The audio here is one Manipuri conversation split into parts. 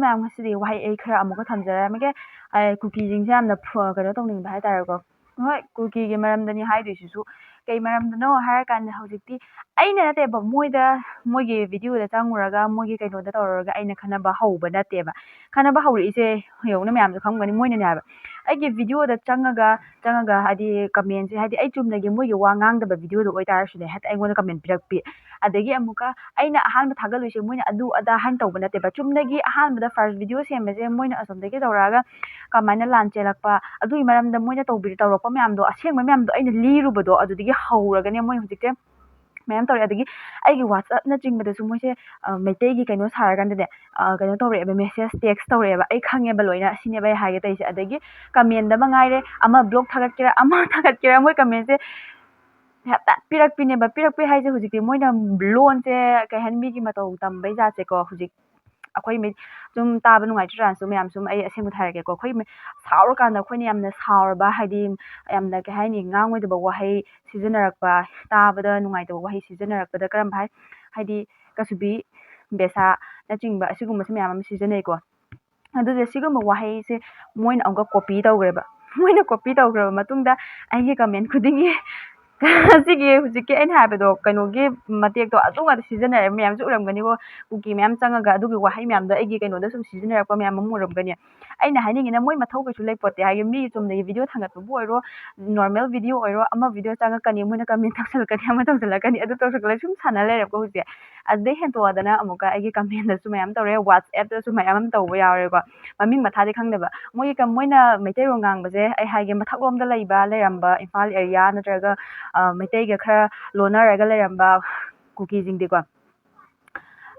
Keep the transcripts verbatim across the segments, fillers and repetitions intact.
ꯃꯌꯥꯝ, ꯉꯁꯤꯗꯤ ꯋꯥꯍꯩ ꯑꯩ ꯈꯔ ꯑꯃꯨꯛꯀ ꯊꯝꯖꯔꯝꯃꯒꯦ꯫ ꯑꯩ ꯀꯨꯀꯤꯁꯤꯡꯁꯦ ꯌꯥꯝꯅ ꯐ-, ꯀꯩꯅꯣ ꯇꯧꯅꯤꯡꯕ ꯍꯥꯏꯇꯥꯔꯦꯀꯣ꯫ ꯍꯣꯏ, ꯀꯨꯀꯤꯒꯤ ꯃꯔꯝꯗꯅꯤ ꯍꯥꯏꯗꯣꯏꯁꯤꯁꯨ꯫ ꯀꯩ ꯃꯔꯝꯗꯅꯣ ꯍꯥꯏꯔꯀꯥꯟꯗ, ꯍꯧꯖꯤꯛꯇꯤ ꯑꯩꯅ ꯅꯠꯇꯦꯕ, ꯃꯣꯏꯗ, ꯃꯣꯏꯒꯤ videoꯗ ꯆꯪꯉꯨꯔꯒ, ꯃꯣꯏꯒꯤ ꯀꯩꯅꯣꯗ ꯇꯧꯔꯨꯔꯒ ꯑꯩꯅ ꯈꯠꯅꯕ ꯍꯧꯕ ꯅꯠꯇꯦꯕ꯫ ꯈꯠꯅꯕ ꯍꯧꯔꯛꯏꯁꯦ ꯌꯦꯡꯉꯨꯅꯦ, ꯃꯌꯥꯝꯁꯨ ꯈꯪꯒꯅꯤ, ꯃꯣꯏꯅꯅꯦ ꯍꯥꯏꯕ꯫ ꯑꯩꯒꯤ videoꯗ ꯆꯪꯉꯒ, ꯆꯪꯉꯒ ꯍꯥꯏꯗꯤ commentꯁꯦ, ꯍꯥꯏꯗꯤ ꯑꯩ ꯆꯨꯝꯅꯒꯤ ꯃꯣꯏꯒꯤ ꯋꯥ ꯉꯥꯡꯗꯕ videoꯗ ꯑꯣꯏꯇꯥꯔꯁꯨꯅꯦ, ꯍꯦꯛꯇ ꯑꯩꯉꯣꯟꯗ comment ꯄꯤꯔꯛꯄꯤ꯫ ꯑꯗꯒꯤ ꯑꯃꯨꯛꯀ ꯑꯩꯅ ꯑꯍꯥꯟꯕ ꯊꯥꯒꯠꯂꯨꯏꯁꯦ ꯃꯣꯏꯅ ꯑꯗꯨ ꯑꯗꯥ ꯍꯥꯏꯅ ꯇꯧꯕ ꯅꯠꯇꯦꯕ꯫ ꯆꯨꯝꯅꯒꯤ ꯑꯍꯥꯟꯕꯗ first video ꯁꯦꯝꯕꯁꯦ ꯃꯣꯏꯅ ꯑꯁꯣꯝꯗꯒꯤ ꯇꯧꯔꯛꯑꯒ ꯀꯃꯥꯏꯅ ꯂꯥꯟ ꯆꯦꯜꯂꯛꯄ, ꯑꯗꯨꯒꯤ ꯃꯔꯝꯗ ꯃꯣꯏꯅ ꯇꯧꯕꯤ-, ꯇꯧꯔꯛꯄ ꯃꯌꯥꯝꯗꯣ, ꯑꯁꯦꯡꯕ ꯃꯌꯥꯝꯗꯣ ꯑꯩꯅ ꯂꯤꯔꯨꯕꯗꯣ, ꯑꯗꯨꯗꯒꯤ ꯍꯧꯔꯒꯅꯦ ꯃꯣꯏ ꯍꯧꯖꯤꯛꯁꯦ ꯃꯌꯥꯝ ꯇꯧꯔꯛꯑꯦ꯫ ꯑꯗꯒꯤ ꯑꯩꯒꯤ WhatsAppꯅꯆꯤꯡꯕꯗꯁꯨ ꯃꯣꯏꯁꯦ, ꯑ, ꯃꯩꯇꯩꯒꯤ ꯀꯩꯅꯣ ꯁꯥꯔꯀꯥꯟꯗꯅꯦ, ꯑ, ꯀꯩꯅꯣ ꯇꯧꯔꯛꯑꯦꯕ, message, text ꯇꯧꯔꯛꯑꯦꯕ꯫ ꯑꯩ ꯈꯪꯉꯦꯕ ꯂꯣꯏꯅ, ꯑꯁꯤꯅꯦꯕ ꯑꯩ ꯍꯥꯏꯒꯦ ꯇꯧꯔꯤꯁꯦ꯫ ꯑꯗꯒꯤ commentꯗ ꯃꯉꯥꯏꯔꯦ, ꯑꯃ vlog ꯊꯥꯒꯠꯀꯦꯔꯥ, ꯑꯃ ꯊꯥꯒꯠꯀꯦꯔꯥ, ꯃꯣꯏ commentꯁꯦ ꯍꯦꯛꯇ ꯄꯤꯔꯛꯄꯤꯅꯦꯕ꯫ ꯄꯤꯔꯛꯄꯤ ꯍꯥꯏꯁꯦ ꯍꯧꯖꯤꯛꯇꯤ ꯃꯣꯏꯅ ꯂꯣꯟꯁꯦ, ꯀꯩ ꯍꯥꯏꯅꯤ, ꯃꯤꯒꯤ ꯃꯇꯧ ꯇꯝꯕꯩ ꯖꯥꯠꯁꯦꯀꯣ, ꯍꯧꯖꯤꯛ ꯑꯩꯈꯣꯏ ꯃꯤ-, ꯁꯨꯝ ꯇꯥꯕ ꯅꯨꯡꯉꯥꯏꯇ꯭ꯔꯥꯅꯁꯨ ꯃꯌꯥꯝ ꯁꯨꯝ ꯑꯩ ꯑꯁꯦꯡꯕ ꯍꯥꯏꯔꯛꯀꯦꯀꯣ꯫ ꯑꯩꯈꯣꯏ ꯃꯤ-, ꯁꯥꯎꯔꯀꯥꯟꯗ ꯑꯩꯈꯣꯏꯅ ꯌꯥꯝꯅ ꯁꯥꯎꯔꯕ, ꯍꯥꯏꯗꯤ ꯌꯥꯝꯅ, ꯀꯩ ꯍꯥꯏꯅꯤ, ꯉꯥꯡꯉꯣꯏꯗꯕ ꯋꯥꯍꯩ ꯁꯤꯖꯤꯟꯅꯔꯛꯄ, ꯇꯥꯕꯗ ꯅꯨꯡꯉꯥꯏꯇꯕ ꯋꯥꯍꯩ ꯁꯤꯖꯤꯟꯅꯔꯛꯄꯗ ꯀꯔꯝꯕ ꯍꯥꯏ-, ꯍꯥꯏꯗꯤ ꯀꯁꯨꯕꯤ, ꯕꯦꯁꯥꯅꯆꯤꯡꯕ ꯑꯁꯤꯒꯨꯝꯕꯁꯦ ꯃꯌꯥꯝ ꯑꯃ ꯁꯤꯖꯤꯟꯅꯩꯀꯣ꯫ ꯑꯗꯨꯗ ꯁꯤꯒꯨꯝꯕ ꯋꯥꯍꯩꯁꯦ ꯃꯣꯏꯅ ꯑꯃꯨꯛꯀ copy ꯇꯧꯈ꯭ꯔꯦꯕ꯫ ꯃꯣꯏꯅ copy ꯇꯧꯈ꯭ꯔꯕ ꯃꯇꯨꯡꯗ ꯑꯩꯒꯤ comment ꯈꯨꯗꯤꯡꯒꯤ ꯁꯤꯒꯤ ꯍꯧꯖꯤꯛꯀꯤ ꯑꯩꯅ ꯍꯥꯏꯕꯗꯣ, ꯀꯩꯅꯣꯒꯤ ꯃꯇꯦꯛꯇꯣ ꯑꯗꯨ ꯉꯥꯛꯇ ꯁꯤꯖꯤꯟꯅꯔꯦ꯫ ꯃꯌꯥꯝꯁꯨ ꯎꯔꯝꯒꯅꯤꯀꯣ, ꯀꯨꯀꯤ ꯃꯌꯥꯝ ꯆꯪꯉꯒ ꯑꯗꯨꯒꯤ ꯋꯥꯍꯩ ꯃꯌꯥꯝꯗꯣ ꯑꯩꯒꯤ ꯀꯩꯅꯣꯗ ꯁꯨꯝ ꯁꯤꯖꯤꯟꯅꯔꯛꯄ ꯃꯌꯥꯝ ꯑꯃ ꯎꯔꯝꯒꯅꯤ꯫ ꯑꯩꯅ ꯍꯥꯏꯅꯤꯡꯉꯤꯅ, ꯃꯣꯏ ꯃꯊꯧ ꯀꯩꯁꯨ ꯂꯩꯄꯣꯠꯇꯦ꯫ ꯍꯥꯏꯗꯤ ꯃꯤꯒꯤ ꯆꯨꯝꯅꯒꯤ video ꯊꯥꯡꯒꯠꯄꯕꯨ ꯑꯣꯏꯔꯣ, normal video ꯑꯣꯏꯔꯣ, ꯑꯃ video ꯆꯪꯉꯛꯀꯅꯤ, ꯃꯣꯏꯅ comment ꯇꯧꯁꯜꯂꯛꯀꯅꯤ, ꯑꯃ ꯇꯧꯁꯜꯂꯛꯀꯅꯤ, ꯑꯗꯨ ꯇꯧꯁꯜꯂꯛꯀꯅꯤ, ꯁꯨꯝ ꯁꯥꯟꯅ ꯂꯩꯔꯦꯕꯀꯣ ꯍꯧꯖꯤꯛ꯫ ꯑꯗꯨꯗꯩ ꯍꯦꯟꯇꯣꯛꯑꯗꯅ ꯑꯃꯨꯛꯀ ꯑꯩꯒꯤ commentꯇꯁꯨ ꯃꯌꯥꯝ ꯇꯧꯔꯦ, WhatsAppꯇꯁꯨ ꯃꯌꯥꯝ ꯑꯃ ꯇꯧꯕ ꯌꯥꯎꯔꯦꯀꯣ꯫ ꯃꯃꯤꯡ ꯃꯊꯥꯗꯤ ꯈꯪꯗꯕ꯫ ꯃꯣꯏꯒꯤ ꯀ-, ꯃꯣꯏꯅ ꯃꯩꯇꯩꯂꯣꯟ ꯉꯥꯡꯕꯁꯦ ꯑꯩ ꯍꯥꯏꯒꯦ, ꯃꯊꯛꯂꯣꯝꯗ ꯂꯩꯕ, ꯂꯩꯔꯝꯕ ꯏꯝꯐꯥꯜ area ꯅꯠꯇ꯭ꯔꯒ, ꯑ, ꯃꯩꯇꯩꯒ ꯈꯔ ꯂꯣꯟꯅꯔꯒ ꯂꯩꯔꯝꯕ ꯀꯨꯀꯤꯁꯤꯡꯗꯤꯀꯣ,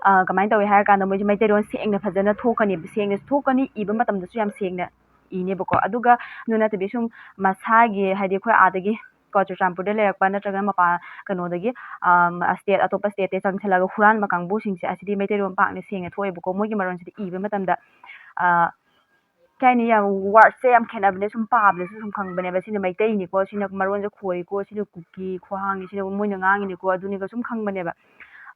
ꯑ, ꯀꯃꯥꯏꯅ ꯇꯧꯏ ꯍꯥꯏꯔ ꯀꯥꯟꯗ, ꯃꯣꯏꯁꯦ ꯃꯩꯇꯩꯂꯣꯟ ꯁꯦꯡꯅ ꯐꯖꯅ ꯊꯣꯛꯀꯅꯤ, ꯁꯦꯡꯅꯁꯨ ꯊꯣꯛꯀꯅꯤ, ꯏꯕ ꯃꯇꯝꯗꯁꯨ ꯌꯥꯝ ꯁꯦꯡꯅ ꯏꯅꯦꯕꯀꯣ꯫ ꯑꯗꯨꯒ ꯑꯗꯨ ꯅꯠꯇꯕꯤ ꯁꯨꯝ ꯃꯁꯥꯒꯤ, ꯍꯥꯏꯗꯤ ꯑꯩꯈꯣꯏ ꯑꯥꯗꯒꯤ ꯀꯣ ꯆꯨꯔꯆꯥꯟꯄꯨꯔꯗ ꯂꯩꯔꯛꯄ ꯅꯠꯇ꯭ꯔꯒꯅ ꯃꯄꯥꯟ ꯀꯩꯅꯣꯗꯒꯤ, ꯑꯝ, state, ꯑꯇꯣꯞꯄ stateꯇꯒꯤ ꯆꯪꯁꯤꯜꯂꯒ ꯍꯨꯔꯥꯟꯕ ꯀꯥꯡꯕꯨꯁꯤꯡꯁꯦ, ꯑꯁꯤꯗꯤ ꯃꯩꯇꯩꯂꯣꯟ ꯄꯥꯛꯅ ꯁꯦꯡꯅ ꯊꯣꯛꯑꯦꯕꯀꯣ꯫ ꯃꯣꯏꯒꯤ ꯃꯔꯣꯟꯁꯤꯗꯤ ꯏꯕ ꯃꯇꯝꯗ, ꯑ, ꯀꯩ ꯍꯥꯏꯅꯤ, ꯌꯥꯝ wordꯁꯦ ꯌꯥꯝ ꯈꯦꯠꯅꯕꯅꯦ꯫ ꯁꯨꯝ ꯄꯥꯕꯗꯁꯨ ꯁꯨꯝ ꯈꯪꯕꯅꯦꯕ, ꯁꯤꯅ ꯃꯩꯇꯩꯅꯤꯀꯣ, ꯁꯤꯅ ꯃꯔꯣꯟꯁꯦ ꯈꯣꯏꯀꯣ, ꯁꯤꯅ ꯀꯨꯀꯤ, ꯈ꯭ꯋꯥꯡꯅꯤ, ꯁꯤꯅ ꯃꯣꯏꯅ ꯉꯥꯡꯉꯤꯅꯤꯀꯣ, ꯑꯗꯨꯅꯤꯀꯣ, ꯁꯨꯝ ꯈꯪꯕꯅꯦꯕ꯫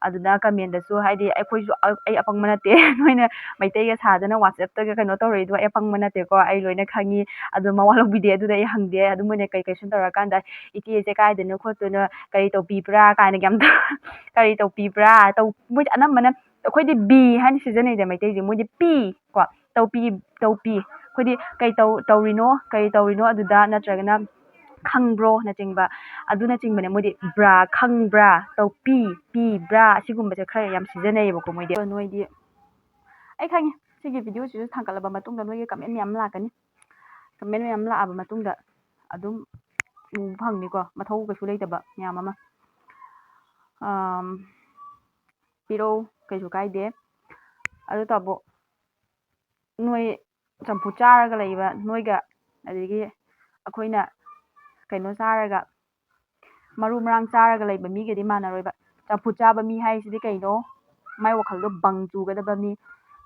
ꯑꯗꯨꯅ comment ꯇꯁꯨ, ꯍꯥꯏꯗꯤ, ꯑꯩꯈꯣꯏꯁꯨ, ꯑ-, ꯑꯩ ꯑꯄꯪꯕ ꯅꯠꯇꯦ꯫ ꯅꯣꯏꯅ ꯃꯩꯇꯩꯒ ꯁꯥꯗꯅ WhatsApp ꯇꯒ ꯀꯩꯅꯣ ꯇꯧꯔꯛꯏꯗꯣ ꯑꯩ ꯑꯄꯪꯕ ꯅꯠꯇꯦꯀꯣ, ꯑꯩ ꯂꯣꯏꯅ ꯈꯪꯉꯤ꯫ ꯑꯗꯣ ꯃꯋꯥ ꯂꯧꯕꯤꯗꯦ, ꯑꯗꯨꯗ ꯑꯩ ꯍꯪꯗꯦ꯫ ꯑꯗꯨꯝ ꯑꯣꯏꯅ ꯀꯩ question ꯇꯧꯔꯀꯥꯟꯗ, "ꯏꯆꯦꯁꯦ ꯀꯥꯏꯗꯅꯣ ꯈꯣꯠꯇꯅꯣ, ꯀꯔꯤ ꯇꯧꯕꯤꯕ꯭ꯔꯥ?" ꯀꯥꯏꯅ ꯌꯥꯝ ꯇꯧ-, "ꯀꯔꯤ ꯇꯧꯕꯤꯕ꯭ꯔꯥ?" ꯇꯧ-, ꯃꯣꯏꯗꯤ ꯑꯅꯝꯕꯅ, ꯑꯩꯈꯣꯏꯗꯤ "ꯕꯤ" ꯍꯥꯏꯅ ꯁꯤꯖꯤꯟꯅꯩꯗ ꯃꯩꯇꯩꯁꯦ, ꯃꯣꯏꯗꯤ "ꯄꯤ" ꯀꯣ, "ꯇꯧꯄꯤ, ꯇꯧꯄꯤ"꯫ ꯑꯩꯈꯣꯏꯗꯤ "ꯀꯩ ꯇꯧ-, ꯇꯧꯔꯤꯅꯣ, ꯀꯔꯤ ꯇꯧꯔꯤꯅꯣ ꯑꯗꯨꯗ?" ꯅꯠꯇ꯭ꯔꯒꯅ "ꯈꯪꯕ꯭ꯔꯣ?" ꯅꯆꯤꯡꯕ, ꯑꯗꯨꯅꯆꯤꯡꯕꯅꯦ꯫ ꯃꯣꯏꯗꯤ "ꯕ꯭ꯔꯥ, ꯈꯪꯕ꯭ꯔꯥ, ꯇꯧꯄꯤ, ꯄꯤꯕ꯭ꯔꯥ", ꯑꯁꯤꯒꯨꯝꯕꯁꯦ ꯈꯔ ꯌꯥꯝ ꯁꯤꯖꯤꯟꯅꯩꯌꯦꯕꯀꯣ ꯃꯣꯏꯗꯤ꯫ ꯑꯗꯣ ꯅꯣꯏꯗꯤ, ꯑꯩ ꯈꯪꯉꯦ, ꯁꯤꯒꯤ video ꯁꯤꯁꯨ ꯊꯥꯡꯒꯠꯂꯕ ꯃꯇꯨꯡꯗ ꯅꯣꯏꯒꯤ comment ꯃꯌꯥꯝ ꯂꯥꯛꯀꯅꯤ꯫ Comment ꯃꯌꯥꯝ ꯂꯥꯛꯑꯕ ꯃꯇꯨꯡꯗ ꯑꯗꯨꯝ ꯎꯕ ꯐꯪꯅꯤꯀꯣ, ꯃꯊꯧ ꯀꯩꯁꯨ ꯂꯩꯇꯕ ꯃꯌꯥꯝ ꯑꯃ꯫ ꯑꯝ, ꯄꯤꯔꯛꯎ, ꯀꯩꯁꯨ ꯀꯥꯏꯗꯦ꯫ ꯑꯗꯨ ꯇꯥꯕꯨ, ꯅꯣꯏ ꯆꯝꯐꯨꯠ ꯆꯥꯔꯒ ꯂꯩꯕ ꯅꯣꯏꯒ, ꯑꯗꯒꯤ ꯑꯩꯈꯣꯏꯅ ꯀꯩꯅꯣ ꯆꯥꯔꯒ, ꯃꯔꯨ ꯃꯔꯥꯡ ꯆꯥꯔꯒ ꯂꯩꯕ ꯃꯤꯒꯗꯤ ꯃꯥꯟꯅꯔꯣꯏꯕ꯫ ꯆꯝꯐꯨꯠ ꯆꯥꯕ ꯃꯤ ꯍꯥꯏꯁꯤꯗꯤ ꯀꯩꯅꯣ? ꯃꯥꯏ ꯋꯥꯈꯜꯗꯣ ꯕꯪ ꯆꯨꯒꯗꯕꯅꯤ,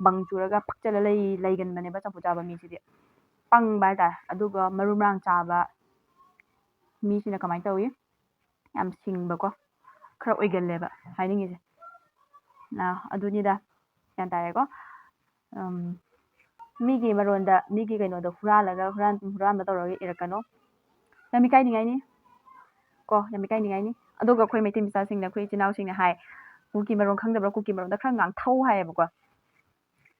ꯕꯪ ꯆꯨꯔꯒ ꯐꯛꯆꯜꯂ ꯂꯩ-, ꯂꯩꯒꯟꯕꯅꯦꯕ ꯆꯝꯐꯨꯠ ꯆꯥꯕ ꯃꯤꯁꯤꯗꯤ꯫ ꯄꯪꯕ ꯍꯥꯏꯇꯥꯔꯦ꯫ ꯑꯗꯨꯒ ꯃꯔꯨ ꯃꯔꯥꯡ ꯆꯥꯕ ꯃꯤꯁꯤꯅ ꯀꯃꯥꯏꯅ ꯇꯧꯏ? ꯌꯥꯝ ꯁꯤꯡꯕꯀꯣ, ꯈꯔ ꯑꯣꯏꯒꯜꯂꯦꯕ ꯍꯥꯏꯅꯤꯡꯉꯤꯁꯦ꯫ ꯑꯥ, ꯑꯗꯨꯅꯤꯗ, ꯒ꯭ꯌꯥꯟ ꯇꯥꯔꯦꯀꯣ? ꯎꯝ, ꯃꯤꯒꯤ ꯃꯔꯣꯟꯗ, ꯃꯤꯒꯤ ꯀꯩꯅꯣꯗꯣ ꯍꯨꯔꯥꯜꯂꯒ, ꯍꯨꯔꯥꯟ-, ꯍꯨꯔꯥꯟꯕ ꯇꯧꯔꯒ ꯏꯔꯛꯀꯅꯣ꯫ ꯌꯥꯝ ꯏꯀꯥꯏꯅꯤꯡꯉꯥꯏꯅꯤ ꯀꯣ, ꯌꯥꯝ ꯏꯀꯥꯏꯅꯤꯡꯉꯥꯏꯅꯤ꯫ ꯑꯗꯨꯒ ꯑꯩꯈꯣꯏ ꯃꯩꯇꯩ ꯃꯆꯥꯁꯤꯡꯅ, ꯑꯩꯈꯣꯏ ꯏꯆꯤꯟ ꯏꯅꯥꯎꯁꯤꯡꯅ ꯍꯥꯏ, "ꯀꯨꯀꯤ ꯃꯔꯣꯟ ꯈꯪꯗꯕ꯭ꯔꯥ? ꯀꯨꯀꯤ ꯃꯔꯣꯟꯗ ꯈꯔ ꯉꯥꯡꯊꯧ" ꯍꯥꯏꯌꯦꯕꯀꯣ꯫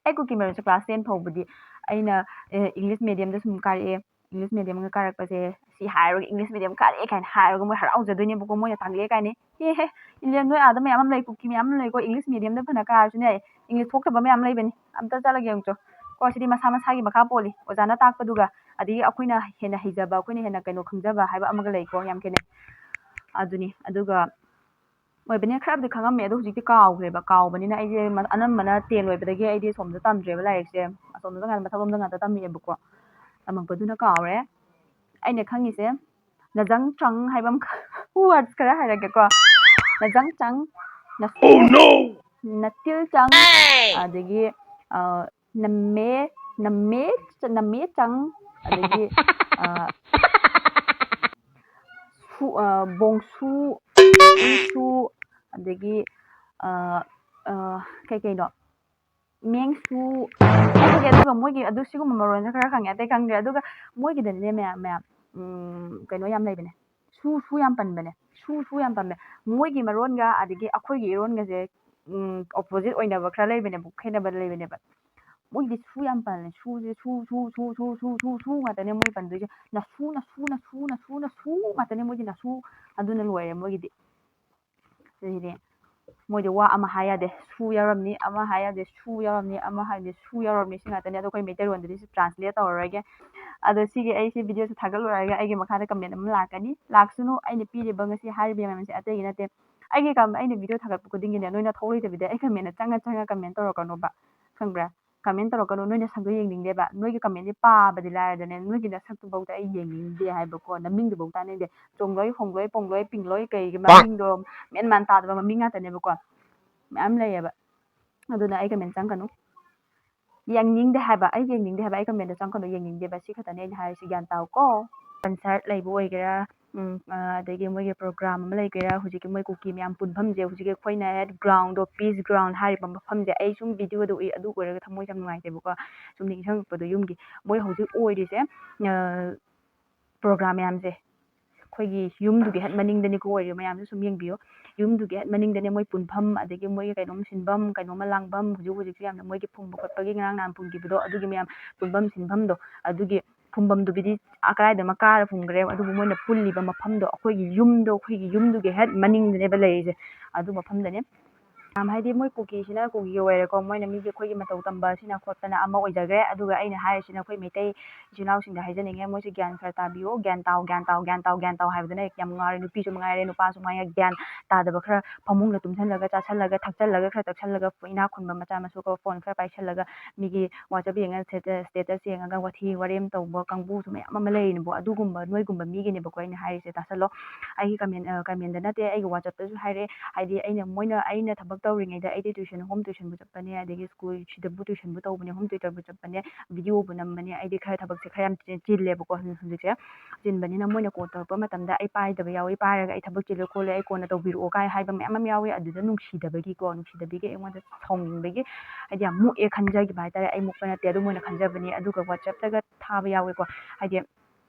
ꯑꯩ ꯀꯨꯀꯤ ꯃꯔꯣꯟꯁꯦ class ten ꯐꯥꯎꯕꯗꯤ ꯑꯩꯅ, ꯑꯦ, English medium ꯗ ꯁꯨꯝ ꯀꯥꯔꯛꯑꯦ꯫ English medium ꯒ ꯀꯥꯔꯛꯄꯁꯦ, ꯁꯤ ꯍꯥꯏꯔꯨꯔꯒ English medium ꯀꯥꯔꯛꯑꯦ ꯀꯥꯏꯅ ꯍꯥꯏꯔꯒ ꯃꯣꯏ ꯍꯔꯥꯎꯖꯗꯣꯏꯅꯦꯕꯀꯣ, ꯃꯣꯏꯅ ꯇꯥꯛꯂꯛꯑꯦ ꯀꯥꯏꯅ꯫ "ꯑꯦ ꯍꯦ, Indian ꯅꯣꯏ ꯑꯥꯗ ꯃꯌꯥꯝ ꯑꯃ ꯂꯩ, ꯀꯨꯀꯤ ꯃꯌꯥꯝ ꯑꯃ ꯂꯩꯀꯣ, English medium ꯗ ꯐꯅ ꯀꯥꯔꯁꯨꯅꯦ, English ꯊꯣꯛꯇꯕ ꯃꯌꯥꯝ ꯂꯩꯕꯅꯤ, ꯑꯝꯇ ꯆꯠꯂꯒ ꯌꯦꯡꯉꯨꯆꯣ"꯫ ꯀꯣ, ꯁꯤꯗꯤ ꯃꯁꯥ ꯃꯁꯥꯒꯤ ꯃꯈꯥ ꯄꯣꯜꯂꯤ, ꯑꯣꯖꯥꯅ ꯇꯥꯛꯄꯗꯨꯒ꯫ ꯑꯗꯒꯤ ꯑꯩꯈꯣꯏꯅ ꯍꯦꯟꯅ ꯍꯩꯖꯕ, ꯑꯩꯈꯣꯏꯅ ꯍꯦꯟꯅ ꯀꯩꯅꯣ ꯈꯪꯖꯕ ꯍꯥꯏꯕ ꯑꯃꯒ ꯂꯩꯀꯣ, ꯌꯥꯝ ꯈꯦꯠꯅꯩ꯫ ꯑꯗꯨꯅꯤ꯫ ꯑꯗꯨꯒ ꯑꯣꯏꯕꯅꯦ, ꯈꯔꯕꯨꯗꯤ ꯈꯪꯉꯝꯃꯦ, ꯑꯗꯣ ꯍꯧꯖꯤꯛꯇꯤ ꯀꯥꯎꯈ꯭ꯔꯦꯕ꯫ ꯀꯥꯎꯕꯅꯤꯅ ꯑꯩꯁꯦ ꯃ-, ꯑꯅꯝꯕꯅ ten ꯂꯣꯏꯕꯗꯒꯤ ꯑꯩꯗꯤ ꯑꯁꯣꯝꯗ ꯇꯝꯗ꯭ꯔꯦꯕ ꯂꯥꯏꯔꯤꯛꯁꯦ꯫ ꯑꯁꯣꯝꯗ ꯉꯥꯛ-, ꯃꯊꯛꯂꯣꯝꯗ ꯉꯥꯛꯇ ꯇꯝꯃꯛꯑꯦꯕꯀꯣ꯫ ꯇꯝꯃꯛꯄꯗꯨꯅ ꯀꯥꯎꯔꯦ꯫ ꯑꯩꯅ ꯈꯪꯉꯤꯁꯦ, ꯅꯖꯪ ꯆꯪ ꯍꯥꯏꯕ ꯑꯃ ꯈ-, words ꯈꯔ ꯍꯥꯏꯔꯛꯀꯦꯀꯣ꯫ ꯅꯖꯪ ꯆꯪ, ꯅꯁꯨ, ꯅꯇꯤꯜ ꯆꯪ, ꯑꯗꯒꯤ, ꯑ, ꯅꯝꯃꯦ, ꯅꯝꯃꯦ, ꯅꯝꯃꯦ ꯆꯪ, ꯑꯗꯒꯤ, ꯑ, ꯁꯨ-, ꯑ, ꯕꯣꯡꯁꯨ, ꯁꯨ, ꯑꯗꯒꯤ, ꯑ, ꯑ, ꯀꯩ ꯀꯩꯅꯣ? ꯃꯦꯡꯁꯨ, ꯈꯪꯗꯦ, ꯑꯗꯨꯒ ꯃꯣꯏꯒꯤ ꯑꯗꯨ ꯁꯤꯒꯨꯝꯕ ꯃꯔꯣꯟꯁꯦ ꯈꯔ ꯈꯪꯉꯦ, ꯑꯇꯩ ꯈꯪꯗ꯭ꯔꯦ꯫ ꯑꯗꯨꯒ ꯃꯣꯏꯒꯤꯗꯅꯦ ꯃꯌꯥꯝ, ꯃꯌꯥꯝ, ꯎꯝ, ꯀꯩꯅꯣ ꯌꯥꯝ ꯂꯩꯕꯅꯦ꯫ ꯁꯨ, ꯁꯨ ꯌꯥꯝ ꯄꯟꯕꯅꯦ꯫ ꯁꯨ, ꯁꯨ ꯌꯥꯝ ꯄꯟꯕꯅꯦ꯫ ꯃꯣꯏꯒꯤ ꯃꯔꯣꯟꯒ ꯑꯗꯒꯤ ꯑꯩꯈꯣꯏꯒꯤ ꯏꯔꯣꯟꯒꯁꯦ, ꯎꯝ, opposite ꯑꯣꯏꯅꯕ ꯈꯔ ꯂꯩꯕꯅꯦꯕ, ꯈꯦꯠꯅꯕ ꯂꯩꯕꯅꯦꯕ꯫ ꯃꯣꯏꯒꯤꯗꯤ ꯁꯨ ꯌꯥꯝ ꯄꯜꯂꯦ꯫ ꯁꯨꯁꯦ ꯁꯨ, ꯁꯨ, ꯁꯨ, ꯁꯨ, ꯁꯨ, ꯁꯨ, ꯁꯨ ꯉꯥꯛꯇꯅꯦ ꯃꯣꯏ ꯄꯟꯗꯣꯏꯁꯦ꯫ ꯅꯁꯨ, ꯅꯁꯨ, ꯅꯁꯨ, ꯅꯁꯨ, ꯅꯁꯨ ꯉꯥꯛꯇꯅꯦ ꯃꯣꯏꯗꯤ, ꯅꯁꯨ꯫ ꯑꯗꯨꯅ ꯂꯣꯏꯔꯦ ꯃꯣꯏꯒꯤꯗꯤ꯫ ꯑꯗꯨꯗꯤ ꯃꯣꯏꯗꯤ ꯋꯥ ꯑꯃ ꯍꯥꯏ ꯌꯥꯗꯦ, ꯁꯨ ꯌꯥꯎꯔꯝꯅꯤ, ꯑꯃ ꯍꯥꯏ ꯌꯥꯗꯦ, ꯁꯨ ꯌꯥꯎꯔꯝꯅꯤ, ꯑꯃ ꯍꯥꯏꯗꯤ ꯁꯨ ꯌꯥꯎꯔꯝꯅꯤ꯫ ꯁꯤ ꯉꯥꯛꯇꯅꯦ꯫ ꯑꯗꯣ ꯑꯩꯈꯣꯏ ꯃꯩꯇꯩꯔꯣꯟꯗꯗꯤ ꯁꯤ translate ꯇꯧꯔꯔꯣꯏꯒꯦ꯫ ꯑꯗꯣ ꯁꯤꯒꯤ ꯑꯩ ꯁꯤ videoꯁꯦ ꯊꯥꯒꯠꯂꯣꯏꯔꯒ ꯑꯩꯒꯤ ꯃꯈꯥꯗ comment ꯑꯃ ꯂꯥꯛꯀꯅꯤ꯫ ꯂꯥꯛꯁꯅꯨ, ꯑꯩꯅ ꯄꯤꯔꯤꯕ ꯉꯁꯤ ꯍꯥꯏꯔꯤꯕ ꯃꯌꯥꯝꯁꯦ ꯑꯇꯩꯒꯤ ꯅꯠꯇꯦ꯫ ꯑꯩꯒꯤ ꯀꯝ-, ꯑꯩꯅ video ꯊꯥꯒꯠꯄ ꯈꯨꯗꯤꯡꯒꯤꯅꯦ, ꯅꯣꯏꯅ ꯊꯧꯑꯣꯏꯗꯕꯤꯗ ꯑꯩ commentꯇ ꯆꯪꯉ ꯆꯪꯉ comment ꯇꯧꯔꯛꯀꯅꯣꯕ, ꯈꯪꯕ꯭ꯔꯥ? Comment ꯇꯧꯔꯛꯀꯅꯨ, ꯅꯣꯏꯅ ꯁꯛꯇꯣ ꯌꯦꯡꯅꯤꯡꯗꯦꯕ꯫ ꯅꯣꯏꯒꯤ commentꯗꯤ ꯄꯥꯕꯗꯤ ꯂꯥꯏꯔꯗꯅꯦ, ꯅꯣꯏꯒꯤ ꯅꯁꯛꯇꯨꯐꯧꯗ ꯑꯩ ꯌꯦꯡꯅꯤꯡꯗꯦ ꯍꯥꯏꯕꯀꯣ, ꯅꯃꯤꯡꯗꯨꯐꯧ ꯇꯥꯅꯤꯡꯗꯦ꯫ ꯆꯣꯡꯂꯣꯏ, ꯍꯣꯡꯂꯣꯏ, ꯄꯣꯡꯂꯣꯏ, ꯄꯤꯡꯂꯣꯏ, ꯀꯩꯒꯤ ꯃꯃꯤꯡꯗꯣ ꯃꯦꯟ ꯃꯥꯟ ꯇꯥꯗꯕ ꯃꯃꯤꯡ ꯉꯥꯛꯇꯅꯦꯕꯀꯣ, ꯃꯌꯥꯝ ꯂꯩꯌꯦꯕ꯫ ꯑꯗꯨꯅ ꯑꯩ comment ꯆꯪꯒꯅꯨ꯫ ꯌꯦꯡꯅꯤꯡꯗꯦ ꯍꯥꯏꯕ, ꯑꯩ ꯌꯦꯡꯅꯤꯡꯗꯦ ꯍꯥꯏꯕ, ꯑꯩ commentꯗ ꯆꯪꯒꯅꯨ, ꯌꯦꯡꯅꯤꯡꯗꯦꯕ꯫ ꯁꯤ ꯈꯛꯇꯅꯦ ꯑꯩꯅ ꯍꯥꯏꯔꯤꯁꯤ, ꯒ꯭ꯌꯥꯟ ꯇꯥꯎꯀꯣ꯫ Concert ꯂꯩꯕ ꯑꯣꯏꯒꯦꯔꯥ, ꯎꯝ, ꯑ, ꯑꯗꯒꯤ ꯃꯣꯏꯒꯤ program ꯑꯃ ꯂꯩꯒꯦꯔꯥ, ꯍꯧꯖꯤꯛꯀꯤ ꯃꯣꯏ ꯀꯨꯀꯤ ꯃꯌꯥꯝ ꯄꯨꯟꯐꯝꯁꯦ, ꯍꯧꯖꯤꯛꯀꯤ ꯑꯩꯈꯣꯏꯅ ꯍꯦꯛ groundꯗꯣ, peace ground ꯍꯥꯏꯔꯤꯕ ꯃꯐꯝꯁꯦ, ꯑꯩ ꯁꯨꯝ videoꯗ ꯎꯏ, ꯑꯗꯨ ꯑꯣꯏꯔꯒ ꯊꯃꯣꯏꯁꯦ ꯌꯥꯝ ꯅꯨꯡꯉꯥꯏꯇꯦꯕꯀꯣ꯫ ꯁꯨꯝ ꯅꯤꯡꯁꯤꯡꯉꯛꯄꯗꯣ ꯌꯨꯝꯒꯤ꯫ ꯃꯣꯏ ꯍꯧꯖꯤꯛ ꯑꯣꯏꯔꯤꯁꯦ, ꯑ, program ꯃꯌꯥꯝꯁꯦ, ꯑꯩꯈꯣꯏꯒꯤ ꯌꯨꯝꯗꯨꯒꯤ ꯍꯦꯛ ꯃꯅꯤꯡꯗꯅꯤꯀꯣ ꯑꯣꯏꯔꯤꯕ ꯃꯌꯥꯝꯁꯦ, ꯁꯨꯝ ꯌꯦꯡꯕꯤꯌꯨ꯫ ꯌꯨꯝꯗꯨꯒꯤ ꯍꯦꯛ ꯃꯅꯤꯡꯗꯅꯦ ꯃꯣꯏ ꯄꯨꯟꯐꯝ, ꯑꯗꯒꯤ ꯃꯣꯏꯒꯤ ꯀꯩꯅꯣꯝ ꯁꯤꯟꯐꯝ, ꯀꯩꯅꯣꯝꯃ ꯂꯥꯡꯐꯝ, ꯍꯧꯖꯤꯛ ꯍꯧꯖꯤꯛꯁꯨ ꯌꯥꯝꯅ ꯃꯣꯏꯒꯤ ꯐꯨꯝꯕ ꯈꯣꯠꯄꯒꯤ ꯉꯔꯥꯡ ꯅꯍꯥꯟ ꯐꯨꯝꯈꯤꯕꯗꯣ, ꯑꯗꯨꯒꯤ ꯃꯌꯥꯝ ꯄꯨꯟꯐꯝ ꯁꯤꯟꯐꯝꯗꯣ, ꯑꯗꯨꯒꯤ ꯐꯨꯝꯐꯝꯗꯨꯕꯨꯗꯤ ꯑꯥ ꯀꯗꯥꯏꯗꯅꯣ ꯀꯥꯔ ꯐꯨꯝꯈ꯭ꯔꯦ, ꯑꯗꯨꯕꯨ ꯃꯣꯏꯅ ꯄꯨꯜꯂꯤꯕ ꯃꯐꯝꯗꯣ, ꯑꯩꯈꯣꯏꯒꯤ ꯌꯨꯝꯗꯣ, ꯑꯩꯈꯣꯏꯒꯤ ꯌꯨꯝꯗꯨꯒꯤ ꯍꯦꯛ ꯃꯅꯤꯡꯗꯅꯦꯕ ꯂꯩꯔꯤꯁꯦ, ꯑꯗꯨ ꯃꯐꯝꯗꯅꯦ꯫ ꯌꯥꯝ ꯍꯥꯏꯗꯤ ꯃꯣꯏ ꯀꯨꯀꯤꯁꯤꯅ ꯀꯨꯀꯤ ꯑꯣꯏꯔꯦꯀꯣ, ꯃꯣꯏꯅ ꯃꯤꯒꯤ ꯑꯩꯈꯣꯏꯒꯤ ꯃꯇꯧ ꯇꯝꯕ ꯑꯁꯤꯅ ꯈꯣꯠꯄꯅ ꯑꯃ ꯑꯣꯏꯖꯈ꯭ꯔꯦ, ꯑꯗꯨꯒ ꯑꯩꯅ ꯍꯥꯏꯔꯤꯁꯤꯅ ꯑꯩꯈꯣꯏ ꯃꯩꯇꯩ ꯏꯆꯤꯜ ꯏꯅꯥꯎꯁꯤꯡꯗ ꯍꯥꯏꯖꯅꯤꯡꯉꯦ, ꯃꯣꯏꯁꯦ ꯒ꯭ꯌꯥꯟ ꯈꯔ ꯇꯥꯕꯤꯌꯣ, ꯒ꯭ꯌꯥꯟ ꯇꯥꯎ, ꯒ꯭ꯌꯥꯟ ꯇꯥꯎ, ꯒ꯭ꯌꯥꯟ ꯇꯥꯎ ꯍꯥꯏꯕꯗꯨꯅ ꯍꯦꯛ ꯌꯥꯝ ꯉꯥꯎꯔꯦ꯫ ꯅꯨꯄꯤꯁꯨ ꯃꯉꯥꯏꯔꯦ, ꯅꯨꯄꯥꯁꯨ ꯃꯉꯥꯏꯔꯦ, ꯒ꯭ꯌꯥꯟ ꯇꯥꯗꯕ ꯈꯔ ꯐꯃꯨꯡꯗ ꯇꯨꯝꯁꯜꯂꯒ, ꯆꯥꯁꯜꯂꯒ, ꯊꯛꯆꯜꯂꯒ, ꯈꯔ ꯇꯛꯁꯜꯂꯒ, ꯏꯅꯥꯛ ꯈꯨꯟꯕ ꯃꯆꯥ ꯃꯁꯨꯒ phone ꯈꯔ ꯄꯥꯏꯁꯜꯂꯒ, ꯃꯤꯒꯤ WhatsApp ꯌꯦꯡꯉ, status, status ꯌꯦꯡꯉꯒ ꯋꯥꯊꯤ ꯋꯥꯔꯦꯝ ꯇꯧꯕ ꯀꯥꯡꯕꯨꯁꯨ ꯃꯌꯥꯝ ꯑꯃ ꯂꯩꯔꯤꯅꯦꯕꯣ꯫ ꯑꯗꯨꯒꯨꯝꯕ ꯅꯣꯏꯒꯨꯝꯕ ꯃꯤꯒꯤꯅꯦꯕꯀꯣ ꯑꯩꯅ ꯍꯥꯏꯔꯤꯁꯦ, ꯇꯥꯁꯜꯂꯣ꯫ ꯑꯩꯒꯤ comment, ꯑ, commentꯗ ꯅꯠꯇꯦ, ꯑꯩꯒꯤ WhatsAppꯇꯁꯨ ꯍꯥꯏꯔꯛꯑꯦ꯫ ꯍꯥꯏꯗꯤ ꯑꯩꯅ, ꯃꯣꯏꯅ, ꯑꯩꯅ ꯊꯕꯛ ꯇꯧꯔꯤꯉꯩꯗ ꯑꯩꯗꯤ tuition, home tuitionꯕꯨ ꯆꯠꯄꯅꯦ, ꯑꯗꯒꯤ school ꯁꯤꯗꯕꯨ tuitionꯕꯨ ꯇꯧꯕꯅꯦ, home tutorꯕꯨ ꯆꯠꯄꯅꯦ, videoꯕꯨ ꯅꯝꯕꯅꯦ꯫ ꯑꯩꯗꯤ ꯈꯔ ꯊꯕꯛꯁꯦ ꯈꯔ ꯌꯥꯝ ꯆꯤ-, ꯆꯤꯜꯂꯦꯕꯀꯣ ꯍꯧꯖꯤꯛ-, ꯍꯧꯖꯤꯛꯁꯦ꯫ ꯆꯤꯟꯕꯅꯤꯅ ꯃꯣꯏꯅ call ꯇꯧꯔꯛꯄ ꯃꯇꯝꯗ ꯑꯩ ꯄꯥꯏꯗꯕ ꯌꯥꯎꯏ, ꯄꯥꯏꯔꯒ "ꯑꯩ ꯊꯕꯛ ꯆꯤꯜꯂꯦ ꯈꯣꯠꯂꯦ, ꯑꯩ ꯀꯣꯟꯅ ꯇꯧꯕꯤꯔꯛꯑꯣ" ꯀꯥꯏ ꯍꯥꯏꯕ ꯃꯌꯥꯝ ꯑꯃ ꯌꯥꯎꯏ꯫ ꯑꯗꯨꯗ ꯅꯨꯡꯁꯤꯗꯕꯒꯤꯀꯣ, ꯅꯨꯡꯁꯤꯗꯕꯒꯤ ꯑꯩꯉꯣꯟꯗ ꯁꯥꯎꯅꯤꯡꯕꯒꯤ, ꯍꯥꯏꯗꯤ ꯌꯥꯝ ꯃꯨꯛꯑꯦ ꯈꯟꯖꯈꯤꯕ ꯍꯥꯏꯇꯥꯔꯦ꯫ ꯑꯩ ꯃꯨꯛꯄ ꯅꯠꯇꯦ, ꯑꯗꯨ ꯃꯣꯏꯅ ꯈꯟꯖꯕꯅꯤ꯫ ꯑꯗꯨꯒ WhatsAppꯇꯒ ꯊꯥꯕ ꯌꯥꯎꯋꯦꯀꯣ, ꯍꯥꯏꯗꯤ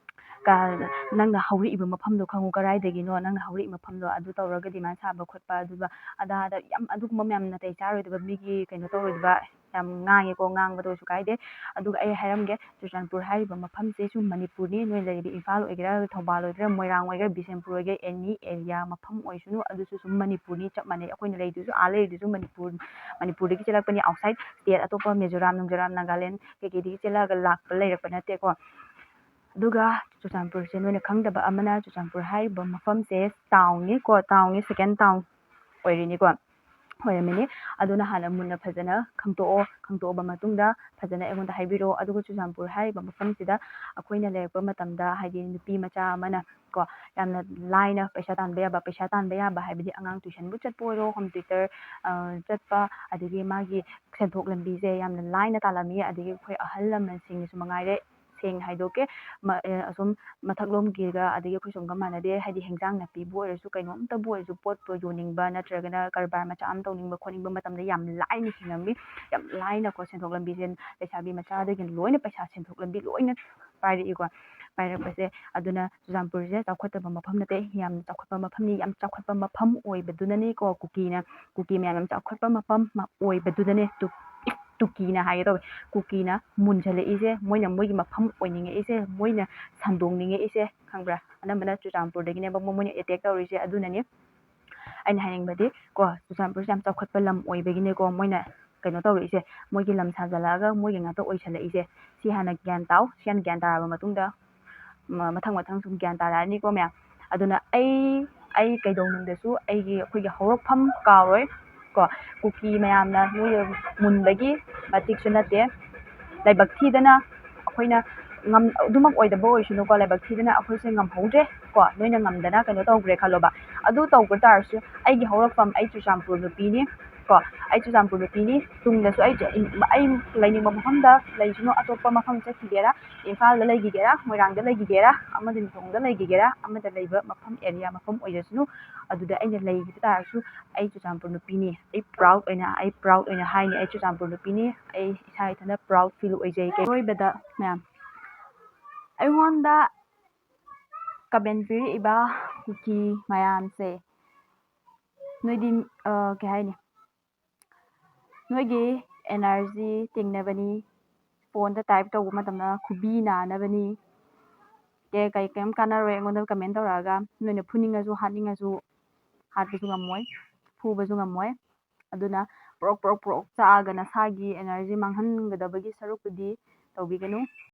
ꯀ-, "ꯅꯪꯅ ꯍꯧꯔꯛꯏꯕ ꯃꯐꯝꯗꯣ ꯈꯪꯉꯨ, ꯀꯔꯥꯏꯗꯒꯤꯅꯣ ꯅꯪꯅ ꯍꯧꯔꯛꯏ ꯃꯐꯝꯗꯣ, ꯑꯗꯨ ꯇꯧꯔꯒ demand ꯁꯥꯕ ꯈꯣꯠꯄ", ꯑꯗꯨꯒ ꯑꯗꯥ ꯑꯗꯥ ꯌꯥꯝ ꯑꯗꯨꯒꯨꯝꯕ ꯃꯌꯥꯝ ꯅꯥꯇꯩ ꯆꯥꯔꯣꯏꯗꯕ, ꯃꯤꯒꯤ ꯀꯩꯅꯣ ꯇꯧꯔꯣꯏꯗꯕ ꯌꯥꯝ ꯉꯥꯡꯉꯦꯀꯣ, ꯉꯥꯡꯕꯗꯣ ꯀꯩꯁꯨ ꯀꯥꯏꯗꯦ꯫ ꯑꯗꯨꯒ ꯑꯩ ꯍꯥꯏꯔꯝꯒꯦ, ꯆꯨꯔꯆꯥꯟꯄꯨꯔ ꯍꯥꯏꯔꯤꯕ ꯃꯐꯝꯁꯦ ꯁꯨꯝ ꯃꯅꯤꯄꯨꯔꯅꯤ, ꯅꯣꯏ ꯂꯩꯔꯤꯕ ꯏꯝꯐꯥꯜ ꯑꯣꯏꯒꯦꯔꯥ, ꯊꯧꯕꯥꯜ ꯑꯣꯏꯒꯦꯔꯥ, ꯃꯣꯏꯔꯥꯡ ꯑꯣꯏꯒꯦꯔꯥ, ꯕꯤꯁꯦꯝꯄꯨꯔ ꯑꯣꯏꯒꯦꯔꯥ, any area ꯃꯐꯝ ꯑꯣꯏꯁꯅꯨ, ꯑꯗꯨꯁꯨ ꯁꯨꯝ ꯃꯅꯤꯄꯨꯔꯅꯤ, ꯆꯞ ꯃꯥꯟꯅꯩ꯫ ꯑꯩꯈꯣꯏꯅ ꯂꯩꯗꯨꯁꯨ, ꯑꯥ ꯂꯩꯔꯤꯗꯨꯁꯨ ꯃꯅꯤꯄꯨꯔ, ꯃꯅꯤꯄꯨꯔꯗꯒꯤ ꯆꯦꯜꯂꯛꯄꯅꯤ, outside state ꯑꯇꯣꯞꯄ ꯃꯤꯖꯣꯔꯥꯝ, ꯅꯨꯡꯖꯣꯔꯥꯝ, ꯅꯥꯒꯥꯂꯦꯟ ꯀꯩꯀꯩꯗꯒꯤ ꯆꯦꯜꯂꯛꯑꯒ ꯂꯥꯛꯄ ꯂꯩꯔꯛꯄ ꯅꯠꯇꯦꯀꯣ꯫ ꯑꯗꯨꯒ ꯆꯨꯔꯆꯥꯟꯄꯨꯔꯁꯦ ꯅꯣꯏꯅ ꯈꯪꯗꯕ ꯑꯃꯅ, ꯆꯨꯔꯆꯥꯟꯄꯨꯔ ꯍꯥꯏꯔꯤꯕ ꯃꯐꯝꯁꯦ townꯅꯤꯀꯣ, townꯅꯤ, second town ꯑꯣꯏꯔꯤꯅꯤꯀꯣ꯫ ꯑꯣꯏꯔꯝꯃꯤꯅꯤ꯫ ꯑꯗꯨꯅ ꯍꯥꯟꯅ ꯃꯨꯟꯅ ꯐꯖꯅ ꯈꯪꯗꯣꯛꯑꯣ, ꯈꯪꯗꯣꯛꯑꯕ ꯃꯇꯨꯡꯗ ꯐꯖꯅ ꯑꯩꯉꯣꯟꯗ ꯍꯥꯏꯕꯤꯔꯛꯑꯣ꯫ ꯑꯗꯨꯒ ꯆꯨꯔꯆꯥꯟꯄꯨꯔ ꯍꯥꯏꯔꯤꯕ ꯃꯐꯝꯁꯤꯗ ꯑꯩꯈꯣꯏꯅ ꯂꯩꯔꯛꯄ ꯃꯇꯝꯗ, ꯍꯥꯏꯗꯤ ꯅꯨꯄꯤ ꯃꯆꯥ ꯑꯃꯅ ꯀꯣ, ꯌꯥꯝꯅ ꯂꯥꯏꯅ ꯄꯩꯁꯥ ꯇꯥꯟꯕ ꯌꯥꯕ, ꯄꯩꯁꯥ ꯇꯥꯟꯕ ꯌꯥꯕ ꯍꯥꯏꯕꯗꯤ ꯑꯉꯥꯡ tuitionꯕꯨ ꯆꯠꯄ ꯑꯣꯏꯔꯣ, home tutor, ꯑ, ꯆꯠꯄ, ꯑꯗꯒꯤ ꯃꯥꯒꯤ ꯁꯦꯟꯊꯣꯛ ꯂꯝꯕꯤꯁꯦ ꯌꯥꯝꯅ ꯂꯥꯏꯅ ꯇꯥꯜꯂꯝꯃꯤ꯫ ꯑꯗꯒꯤ ꯑꯩꯈꯣꯏ ꯑꯍꯜ ꯂꯃꯟꯁꯤꯡꯅꯁꯨ ꯃꯉꯥꯏꯔꯦ, ꯁꯦꯡꯅ ꯍꯥꯏꯗꯣꯛꯀꯦ, ꯃ-, ꯑꯦ, ꯑꯁꯨꯝ ꯃꯊꯛꯂꯣꯝꯒꯤꯒ ꯑꯗꯒꯤ ꯑꯩꯈꯣꯏ ꯁꯣꯝꯒ ꯃꯥꯟꯅꯗꯦ꯫ ꯍꯥꯏꯗꯤ ꯍꯦꯟꯖꯥꯡ ꯅꯥꯄꯤꯕꯨ ꯑꯣꯏꯔꯁꯨ, ꯀꯩꯅꯣꯝꯇꯕꯨ ꯑꯣꯏꯔꯁꯨ, ꯄꯣꯠꯄꯨ ꯌꯣꯟꯅꯤꯡꯕ ꯅꯠꯇ꯭ꯔꯒꯅ ꯀꯔꯕꯥꯔ ꯃꯆꯥ ꯑꯃ ꯇꯧꯅꯤꯡꯕ ꯈꯣꯠꯅꯤꯡꯕ ꯃꯇꯝꯗ ꯌꯥꯝ ꯂꯥꯏꯅ ꯍꯤꯡꯉꯝꯃꯤ꯫ ꯌꯥꯝ ꯂꯥꯏꯅꯀꯣ, ꯁꯦꯟꯊꯣꯛ ꯂꯝꯕꯤꯁꯦ ꯂꯩꯁꯥꯕꯤ ꯃꯆꯥꯗꯒꯤ ꯂꯣꯏꯅ ꯄꯩꯁꯥ, ꯁꯦꯟꯊꯣꯛ ꯂꯝꯕꯤ ꯂꯣꯏꯅ ꯄꯥꯏꯔꯛꯏꯀꯣ꯫ ꯄꯥꯏꯔꯛꯄꯁꯦ, ꯑꯗꯨꯅ ꯆꯨꯔꯆꯥꯟꯄꯨꯔꯁꯦ ꯆꯥꯎꯈꯠꯇꯕ ꯃꯐꯝ ꯅꯠꯇꯦ, ꯌꯥꯝ ꯆꯥꯎꯈꯠꯄ ꯃꯐꯝꯅꯤ꯫ ꯌꯥꯝ ꯆꯥꯎꯈꯠꯄ ꯃꯐꯝ ꯑꯣꯏꯕꯗꯨꯅꯅꯤꯀꯣ, ꯀꯨꯀꯤꯅ, ꯀꯨꯀꯤ ꯃꯌꯥꯝ ꯌꯥꯝ ꯆꯥꯎꯈꯠꯄ ꯃꯐꯝ ꯑꯃ ꯑꯣꯏꯕꯗꯨꯅꯅꯦ꯫ ꯇꯨ-, ꯇꯨꯀꯤꯅ ꯍꯥꯏꯒꯦ ꯇꯧꯋꯦ, ꯀꯨꯀꯤꯅ ꯃꯨꯟꯁꯤꯜꯂꯛꯏꯁꯦ, ꯃꯣꯏꯅ ꯃꯣꯏꯒꯤ ꯃꯐꯝ ꯑꯣꯏꯅꯤꯡꯉꯛꯏꯁꯦ, ꯃꯣꯏꯅ ꯁꯟꯗꯣꯛꯅꯤꯡꯉꯛꯏꯁꯦ, ꯈꯪꯕ꯭ꯔꯥ? ꯑꯅꯝꯕꯅ ꯆꯨꯔꯆꯥꯟꯄꯨꯔꯗꯒꯤꯅꯦꯕ ꯃꯣꯏꯅ attack ꯇꯧꯔꯤꯁꯦ꯫ ꯑꯗꯨꯅꯅꯤ ꯑꯩꯅ ꯍꯥꯏꯅꯤꯡꯕꯗꯤ ꯀꯣ, ꯆꯨꯔꯆꯥꯟꯄꯨꯔꯁꯦ ꯌꯥꯝ ꯆꯥꯎꯈꯠꯄ ꯂꯝ ꯑꯣꯏꯕꯒꯤꯅꯦꯀꯣ, ꯃꯣꯏꯅ ꯀꯩꯅꯣ ꯇꯧꯔꯛꯏꯁꯦ, ꯃꯣꯏꯒꯤ ꯂꯝ ꯁꯥꯖꯜꯂꯛꯑꯒ ꯃꯣꯏꯒꯤ ꯉꯥꯛꯇ ꯑꯣꯏꯁꯜꯂꯛꯏꯁꯦ꯫ ꯁꯤ ꯍꯥꯟꯅ ꯒ꯭ꯌꯥꯟ ꯇꯥꯎ꯫ ꯁꯤ ꯍꯥꯟꯅ ꯒ꯭ꯌꯥꯟ ꯇꯥꯔꯕ ꯃꯇꯨꯡꯗ ꯃ-, ꯃꯊꯪ ꯃꯊꯪ ꯁꯨꯝ ꯒ꯭ꯌꯥꯟ ꯇꯥꯔꯛꯑꯅꯤꯀꯣ ꯃꯌꯥꯝ꯫ ꯑꯗꯨꯅ ꯑꯩ, ꯑꯩ ꯀꯩꯗꯧꯅꯨꯡꯗꯁꯨ ꯑꯩꯒꯤ, ꯑꯩꯈꯣꯏꯒꯤ ꯍꯧꯔꯛꯐꯝ ꯀꯥꯎꯔꯣꯏ ꯀꯣ꯫ ꯀꯨꯀꯤ ꯃꯌꯥꯝꯅ ꯅꯣꯏ ꯃꯨꯟꯕꯒꯤ ꯃꯇꯤꯛꯁꯨ ꯅꯠꯇꯦ, ꯂꯥꯏꯕꯛ ꯊꯤꯗꯅ ꯑꯩꯈꯣꯏꯅ ꯉꯝ-, ꯑꯗꯨꯃꯛ ꯑꯣꯏꯗꯕ ꯑꯣꯏꯁꯅꯨꯀꯣ, ꯂꯥꯏꯕꯛ ꯊꯤꯗꯅ ꯑꯩꯈꯣꯏꯁꯦ ꯉꯝꯍꯧꯗ꯭ꯔꯦ ꯀꯣ, ꯅꯣꯏꯅ ꯉꯝꯗꯅ ꯀꯩꯅꯣ ꯇꯧꯈ꯭ꯔꯦ ꯈꯜꯂꯣꯕ꯫ ꯑꯗꯨ ꯇꯧꯕ ꯇꯥꯔꯁꯨ ꯑꯩꯒꯤ ꯍꯧꯔꯛꯐꯝ, ꯑꯩ ꯆꯨꯔꯆꯥꯟꯄꯨꯔ ꯅꯨꯄꯤꯅꯤ, ꯀꯣ, ꯑꯩ ꯆꯨꯔꯆꯥꯟꯄꯨꯔ ꯅꯨꯄꯤꯅꯤ꯫ ꯇꯨꯡꯗꯁꯨ ꯑꯩ ꯆ-, ꯏꯝ-, ꯑꯩ ꯂꯩꯅꯤꯡꯕ ꯃꯐꯝꯗ ꯂꯩꯁꯅꯨ, ꯑꯇꯣꯞꯄ ꯃꯐꯝ ꯆꯠꯈꯤꯒꯦꯔꯥ, ꯏꯝꯐꯥꯜꯗ ꯂꯩꯈꯤꯒꯦꯔꯥ, ꯃꯣꯏꯔꯥꯡꯗ ꯂꯩꯈꯤꯒꯦꯔꯥ, ꯑꯃꯗꯤ ꯅꯤꯡꯊꯧꯗ ꯂꯩꯈꯤꯒꯦꯔꯥ, ꯑꯃꯗ ꯂꯩꯕ ꯃꯐꯝ, ꯑꯦꯔꯤꯌꯥ ꯃꯐꯝ ꯑꯣꯏꯖꯁꯅꯨ, ꯑꯗꯨꯗ ꯑꯩꯅ ꯂꯩꯈꯤꯕ ꯇꯥꯔꯁꯨ ꯑꯩ ꯆꯨꯔꯆꯥꯟꯄꯨꯔ ꯅꯨꯄꯤꯅꯤ꯫ ꯑꯩ ꯄ꯭ꯔꯥꯎꯗ ꯑꯣꯏꯅ, ꯑꯩ ꯄ꯭ꯔꯥꯎꯗ ꯑꯣꯏꯅ ꯍꯥꯏꯅꯤ, ꯑꯩ ꯆꯨꯔꯆꯥꯟꯄꯨꯔ ꯅꯨꯄꯤꯅꯤ꯫ ꯑꯩ ꯏꯁꯥ ꯏꯊꯟꯇ ꯄ꯭ꯔꯥꯎꯗ ꯐꯤꯜ ꯑꯣꯏꯖꯩ꯫ ꯑꯔꯣꯏꯕꯗ ꯃꯌꯥꯝ, ꯑꯩꯉꯣꯟꯗ ꯀꯃꯦꯟ ꯄꯤꯔꯛꯏꯕ ꯀꯨꯀꯤ ꯃꯌꯥꯝꯁꯦ, ꯅꯣꯏꯗꯤ, ꯑ, ꯀꯩ ꯍꯥꯏꯅꯤ, ꯅꯣꯏꯒꯤ ꯑꯦꯅꯔꯖꯤ ꯇꯤꯡꯅꯕꯅꯤ꯫ ꯐꯣꯟꯗ ꯇꯥꯏꯞ ꯇꯧꯕ ꯃꯇꯝꯗ ꯈꯨꯕꯤ ꯅꯥꯅꯕꯅꯤ꯫ ꯀꯩ, ꯀꯩ, ꯀꯩꯝ ꯀꯥꯟꯅꯔꯣꯏ ꯑꯩꯉꯣꯟꯗ ꯀꯃꯦꯟ ꯇꯧꯔꯛꯑꯒ꯫ ꯅꯣꯏꯅ ꯐꯨꯅꯤꯡꯉꯁꯨ, ꯍꯥꯠꯅꯤꯡꯉꯁꯨ, ꯍꯥꯠꯄꯁꯨ ꯉꯝꯃꯣꯏ, ꯐꯨꯕꯁꯨ ꯉꯝꯃꯣꯏ꯫ ꯑꯗꯨꯅ ꯄ꯭ꯔꯣꯛ, ꯄ꯭ꯔꯣꯛ, ꯄ꯭ꯔꯣꯛ ꯆꯥꯛꯑꯒ ꯅꯁꯥꯒꯤ ꯑꯦꯅꯔꯖꯤ ꯃꯥꯡꯍꯟꯒꯗꯕꯒꯤ ꯁꯔꯨꯛꯄꯨꯗꯤ ꯇꯧꯕꯤꯒꯅꯨ꯫